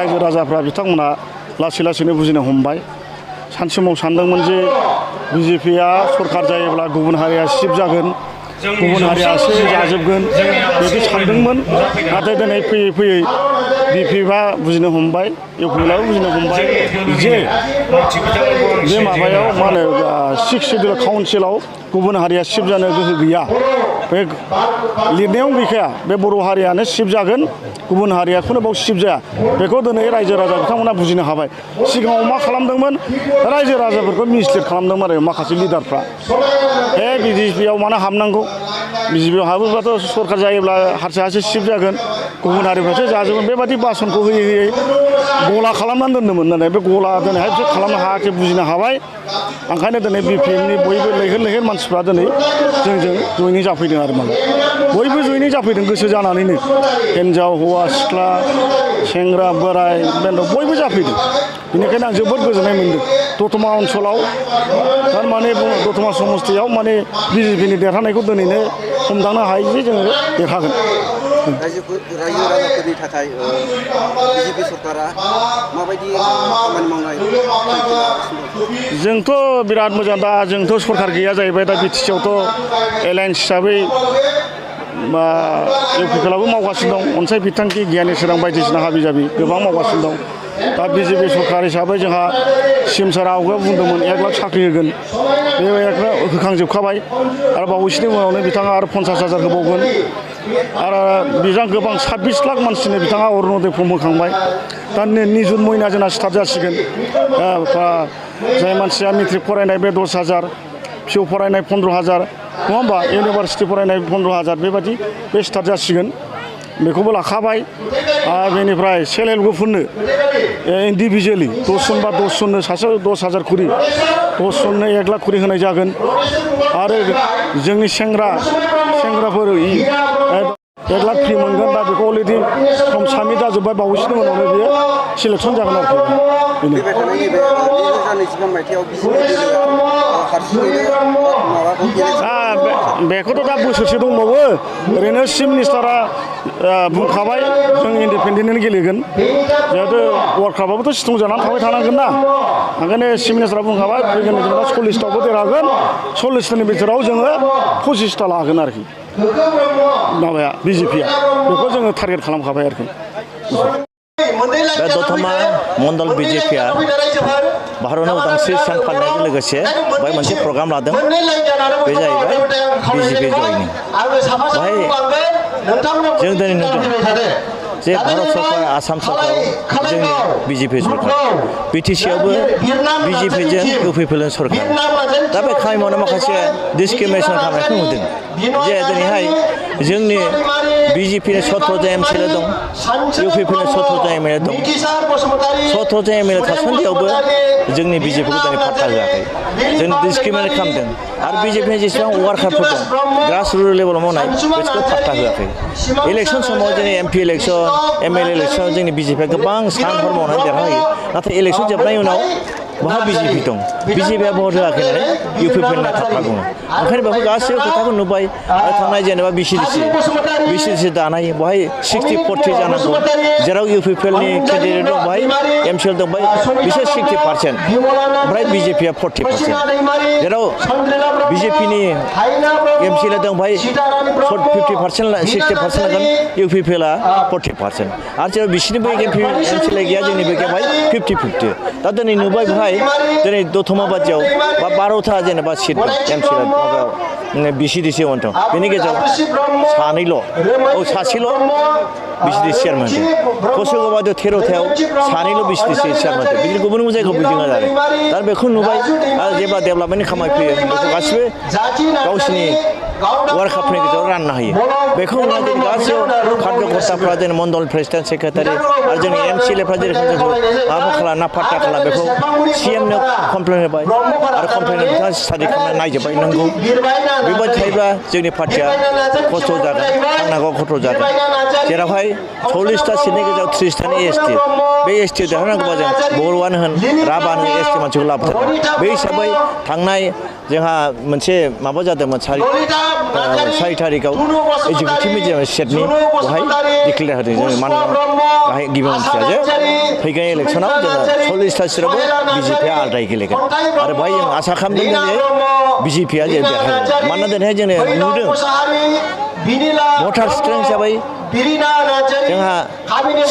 रायजो राजाफ्रा बिथांमोना लासै लासैनो बुजिनो हमबाय सानसे समाव सानदोंमोन जे बिजेपिया सरकार जायोब्ला गुबुन हारिया सिब जागोन गुबुन हारियासो जाजोबगोन बिदि सानदोंमोन नाथाय दिनै फैयै फैयै बिपिएफआ बुजिनो हमबाय इउपिएलआबो बुजिनो हमबाय जे बे माबायाव मा होनो 6 सिडिउल काउन्सिलाव गुबुन हारिया सिब जानो गोहो गैया बे लिरनायावनो गैखाया बे बर' हारियानो सिब जागोन गुबुन हारियाखौनो बाव सिब जाया बेखौ दिनै रायजो राजा बिथांमोना बुजिनो हाबाय सिगाङाव मा खालामदोंमोन रायजो राजाफोरखौ मिसलिड खालामदोंमोन आरो माखासे लिडारफ्रा बिजेपिआव मानो हाबनांगौ बिजेपिआव हाबोब्लाथ' सरकार जायोब्ला हारसायासो सिब जागोन गुबुन हारिफ्रासो जाजोबगोन बेबादि बासनखौ होयै होयै गला खालामनानै दोन्दोंमोन नालाय बे गला दिनैहाय बिसोर खालामनो हायाखै बुजिनो हाबाय ओंखायनो दिनै बिपिएफनि बयबो लैहोर लैहोर मानसिफ्रा दिनै जोंजों जयनिं जाफैदों आरो माने बयबो जयनिं जाफैदों गोसो जानानैनो हिन्जाव हौवा सिख्ला सेंग्रा बोराय बेन्थ' बयबो जाफैदों बेनिखायनो आं जोबोद गोजोननाय मोन्दों दतमा ओनसोलाव थारमाने दतमा समस्तियाव माने बिजेपिनि देरहानायखौ दिनैनो हमदांनो हायो जे जोङो देरहागोन रायजो राजाफोरनि थाखाय बिजेपि सरकारा माबायदि खामानि मावनाय जोंथ' बिराद मोजां दा जोंथ' सरकार गैया जाहैबाय दा बिटिसिआवथ' एलायन्स हिसाबै इउपिएलआबो मावगासिनो दं अनसाय बिथांखि गियानि सोरां बायदिसिना हाबि जाबि गोबां मावगासिनो दं दा बिजेपि सरकार हिसाबै जोंहा सिमसारा आवगायाव बुंदोंमोन 1 लाख साख्रि होगोन बे 1 लाख होखांजोबखाबाय आरो बावैसोनि उनावनो बिथाङा आरो 50,000 होबावगोन आरो बिथां गोबां 26 लाख मानसिनो बिथाङा अरुण'दय फर्म होखांबाय दा निजुत मयना जोंना स्टार्ट जासिगोन जाय मानसिया मेट्रिक फरायनाय बे 10,000 पिइउ फरायनाय 15,000 नङा होमबा इउनिभार्सिटि फरायनाय 15,000 बेबायदि बे स्टार्ट जासिगोन बेखौबो लाखाबाय आरो बेनिफ्राय सेल्फ हेल्प ग्रुपफोरनो इन्डिभिजुवेलि 10 जन बा 10 जननो सासेयाव 10,000 खरि 10 जननो 1 लाख खरि होनाय जागोन आरो जोंनि सेंग्राफोर 1 लाख फ्रि मोनगोन दा बेखौ अलरेडि फर्म साबमिट जाजोब्बाय बावैसोनि उनावनो बेयो सिलेक्सन जागोन आरोखि फैबाय थानाय नैबे 2025 मायथाइयाव बेखौथ' दा बोसोरसे दंबावो ओरैनो चिफ मिनिस्टारा बुंखाबाय जों इन्डिपेन्डेन्टनो गेलेगोन जिहेतु वार्कारफ्राबोथ' स्ट्रं जानानै थाबाय थानांगोन ना ओंखायनो चिफ मिनिस्टारा बुंखाबाय फैगोन जेनेबा 40थावबो देरहागोन 40थानि बिथोराव जोङो 25था लागोन आरोखि माबाया बिजेपिया बेखौ जोङो टारगेट खालामखाबाय आरोखि दा दतमा मण्डल बिजेपिया भारतनि उदांस्रि सान फालिनायजों लोगोसे बेवहाय मोनसे प्रग्राम लादों बे जाहैबाय बिजेपि जयनिं बेवहाय जों दिनै नुदों जे भारत सरकार आसाम सरकार जोंनि बिजेपि सरकार बिटिसिआवबो बिजेपिजों इउपिएलजों सरकार दा बे खामानि मावनाय माखासे डिसक्रिमिनेसन खालामनायखौ नुदों जे दिनैहाय जोंनि बिजेपिनि 17 एमएलए दं इउपिएलनि 17 एमएलए दं 17 एमएलए थासान्दियावबो जोंनि बिजेपिखौ दिनै पात्ता होआखै जों डिसक्रिमिनेट खालामदों आरो बिजेपिनि जेसेबां वार्कारफोर दं ग्रास रुट लेभेलाव मावनाय बिसोरखौ पात्ता होआखै इलेक्सन समाव जोंनि एमपि इलेक्सन एमएलए इलेक्सनाव जोंनि बिजेपिया गोबां सान हर मावनानै देरहायो नाथाय इलेक्सन जोबनायनि उनाव बहा बिजेपि दं बिजेपिया भट होआखै होननानै इउपिएलनि खोथा बुङो ओंखायनो बेफोर गासैबो खोथाखौ नुबाय आरो थांनाय जेनेबा बिसिडिसि दानाय बेवहाय 60-40 जानांगौ जेराव इउपिएलनि केन्डिडेट दं बेवहाय एमसिएल दं बेवहाय बिसोर 60% ओमफ्राय बिजेपिया 40% जेराव बिजेपिनि एमसिएल दं बेवहाय 50% 60% लागोन इउपिएलआ 40% आरो जेराव बिसोरनिबो एमसिएल गैया जोंनिबो गैया बेवहाय 50-50 दा दिनै नुबाय बेवहाय दिनै दतमा बादियाव बा 12था जेनेबा सिट दं एमसिएल माबायाव बिसिडिसि दं बेनि गेजेराव सासेल' बिसिडिसि चेयारमेन दं कसुगावबादियाव 13थायाव सानैल' बिसिडिसि चेयारमेन दं बिदिनो गुबुन गुबुन जायगायाव बिदिनो आरो दा बेखौ नुबाय आरो जेब्ला डेभेलपमेन्टनि खामानि फैयो बेखौ गासिबो गावसिनि वार्कारफोरनि गेजेराव राननो हायो बेखौ नुनानै गासैबो कार्यकर्ताफ्रा जोंनि मण्डल प्रेसिडेन्ट सेक्रेटारि आरो जोंनि एमसिएलएफ्रा जेरोखोम जोंखौ माबा खालाम ना पात्ता खालाम बेखौ सिएमनो कमप्लेन होबाय आरो कमप्लेन बिथाङा स्टाडि खालामनानै नायजोब्बाय नंगौ बेबायदि थायोब्ला जोंनि पार्टिया खस्थ' जागोन थांनांगौ खस्थ' जागोन जेरावहाय 40था सिटनि गेजेराव 30थानि एसटि बे एसटि देरहानांगौबा जों बर'आनो होन राभानो एसटि मानसिखौ लाबोथारगोन बे हिसाबै थांनाय जोंहा मोनसे माबा जादोंमोन 4 थारिखआव एजुकेटिभ मिडियाम स्टेटनि बहाय डिक्लेयार होदों जों मानगाव गाहाय गिबि मन्थ्रिया जे फैगोन इलेक्सनाव जोङो 40टा सिटआवबो बिजेपिआ आलदायै गेलेगोन आरो बेहाय जों आसा खालामदों जे बिजेपिआ जे देरहागोन मानोना दिनैहाय जोङो नुदों भटार स्ट्रेंथ हिसाबै जोंहा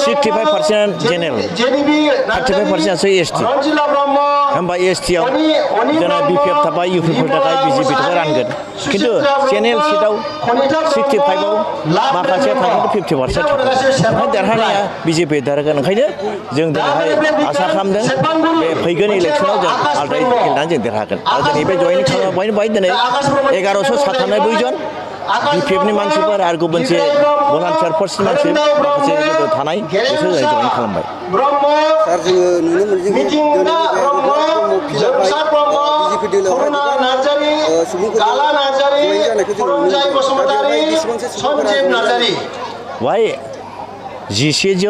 65% जेनेरेल 35%सो एसटि होमबा एसटिआव जोंना बिपिएफ थाबाय इउपिएफफोर थाखाय बिजेपि थाखाय रानगोन खिन्थु जेनेरेल सिटआव 65आव माखासे थागोन 50% थागोन देरहानाया बिजेपि देरहागोन ओंखायनो जों दिनैहाय आसा खालामदों बे फैगोन इलेक्सनाव जों आलदायै गेलेनानै जों देरहागोन आरो दिनै बे जयेन खालामबाय बाय दिनै 1197 जन बिपिएफनि मानसिफोर आरो गुबुन मोनसे भलान्टियार फर्सनि मानसि माखासे गोदो थानाय बिसोर जयेन खालामबाय सार जोङो नुनो मोनो जोंनि बिजेपि दोलोआवहाय सुबुंफोर जयेन जानायखौ जों नुनो मोनो दा बेवहाय बेसेबांसो सुबुंफोरा जयेन जादों बेहाय 1197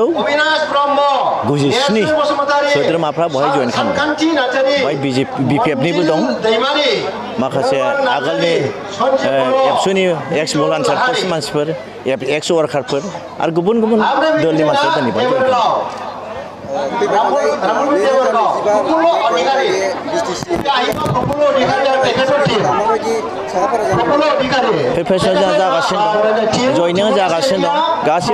सोद्रोमाफ्रा बहाय जयेन खालामदों बेहाय बिपिएफनिबो दं माखासे आगोलनि एबसुनि एक्स भलान्टियार फर्सनि मानसिफोर एक्स वार्कारफोर आरो गुबुन गुबुन दोलनि मानसिफोर दिनै बेहाय जयेन प्रिपेरेसन जागासिनो दं जयनिंआ जागासिनो दं गासिबो